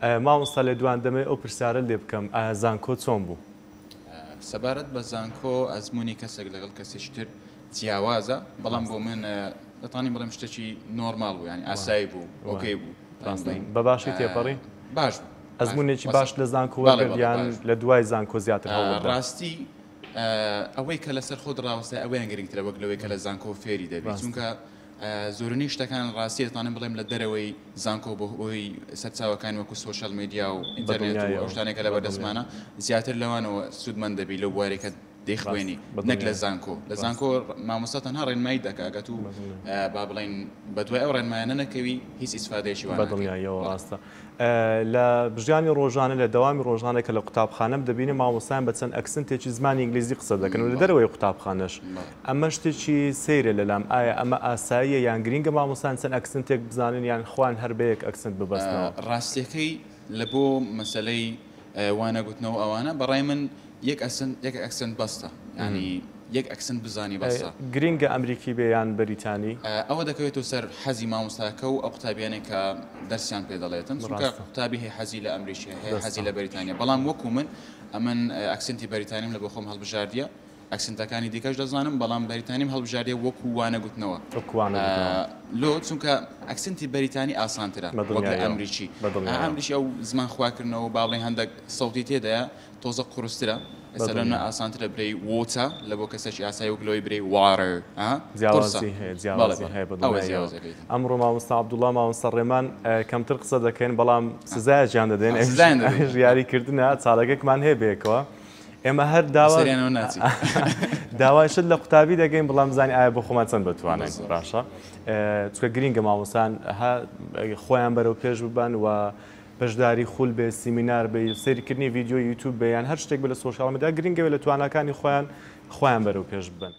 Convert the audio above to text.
مامۆستا لێدوان دەمەوێت ئەو پرسیارەت لێ بکەم ئایا زانکۆ چۆن بوو؟ سەبارەت بە زانکۆ ئەزموونی کەسێک لەگەڵ کەسێکی تر جیاوازە بەڵام بۆ من دەتوانین بڵێم شتێکی نۆرمال بوو یانی ئاسایی بوو okay بوو بە باشی تێپەڕی؟ باش بوو. ئەزموونێکی باش لە زانکۆ وەرگرت یان لە دوای زانکۆ زیاتر هەوڵت دا؟ ڕاستی ئەوەی کە لەسەر خۆت ڕاوەستای ئەوەیان گرنگترە وەک لەوەی کە لە زانکۆ فێری دەبی چونکە زۆرینەی شتەکان ڕاستی دەتوانم بڵێم لە دەرەوەی زانکۆ بۆ هۆی سەرچاوەکان وەکو social media و ئینتەرنێت و ئەو شتانەی کە لەبەردەستمانە زیاتر لەوانەوە سوودمەند دەبی لەو بوارەی کە دەیخوێنی نەک لە زانکۆ لە زانکۆ مامۆستا تەنها ڕێنمایی دەکا ئەگەر تو با بڵێین بەدوای ئەو ڕێنمایانە نەکەوی هیچ ئیسفادەیەکی وا ناکەی. بەدڵنیاییەوە ڕاستە. لە ژیانی ڕۆژانە لە دەوامی ڕۆژانە کە لە قوتابخانەم دەبینم مامۆستایان بە چەند accent ێکی زمانی ئینگلیزی قسە دەکەن و لە دەرەوەی قوتابخانەش ئەمە شتێکی سەیرە لەلام ئایا ئەمە ئاساییە یان گرینگە مامۆستایان چەند accent ێک بزانن یان خۆیان هەر بە یەک accent ببەستنەوە؟ ڕاستیەکەی لە بۆ مەسەلەی وانە گوتنەوە ئەوانە بەڕای من یەک accent یەک accent بەستە یانی یەک accent بزانی بەسە. گرینگە ئەمریکی بێ یان بەریتانی؟ ئەوە دەکەوێتەوە سەر حەزی مامۆستاکە و ئەو قوتابیانەی کە دەرسیان پێ دەڵێتن چونکە قوتابی هەیە حەزی لە ئەمریکی هەیە حەزی لە بەریتانیە بەڵام وەکو من ئەمن accent ی بەریتانیم لە بۆ خۆم هەڵبژاردیە accent ەکانی دیکەش دەزانم بەڵام بەریتانیم هەڵبژاردیە وەکو وانە گوتنەوە لۆ چونکە accent ی بەریتانی ئاسانترە وەک لە ئەمریکی ئەمریکی ئەو زمان خواکردنەوە با بڵێین هەندێک سەوتی تێدایە تۆزە قورسترە ئێستا لەو نا ئاسانترە برێی water لە بۆ کەسێکی ئاسایی وەک لەوەی برێی water ها قورسە جیاوازی هەیە بەڵێ جیاوازی بەڵێ هەیە ئەوە بەدڵنیاییەوە جیاوازیەکەیتی. ئەمڕۆ مامۆستا عەبدوڵا مامۆستا ڕێمان کەمتر قسە دەکەین بەڵام سزایەکیان دەدەین ئەویش سزایان دەدەین ئەویش یاری کردنە چاڵەکێکمان هەیە بەیەکەوە ئێمە هەر داوا بەسەریانەوە ناچین. داوای شت لە قوتابی دەکەین بەڵام بزانین ئایا بۆ خۆمان چەند بەتوانین بالضبط. باشە چونکە گرینگە مامۆستایان هە خۆیان بەرەو پێش ببەن و بەشداری خول بێ، سیمینار بێ، سەیرکردنی ڤیدیۆی یوتوب بێ یان هەر شتێک بێ لە social media گرنگە بێ لە تواناکانی خۆیان خۆیان بەرەو پێش ببەن.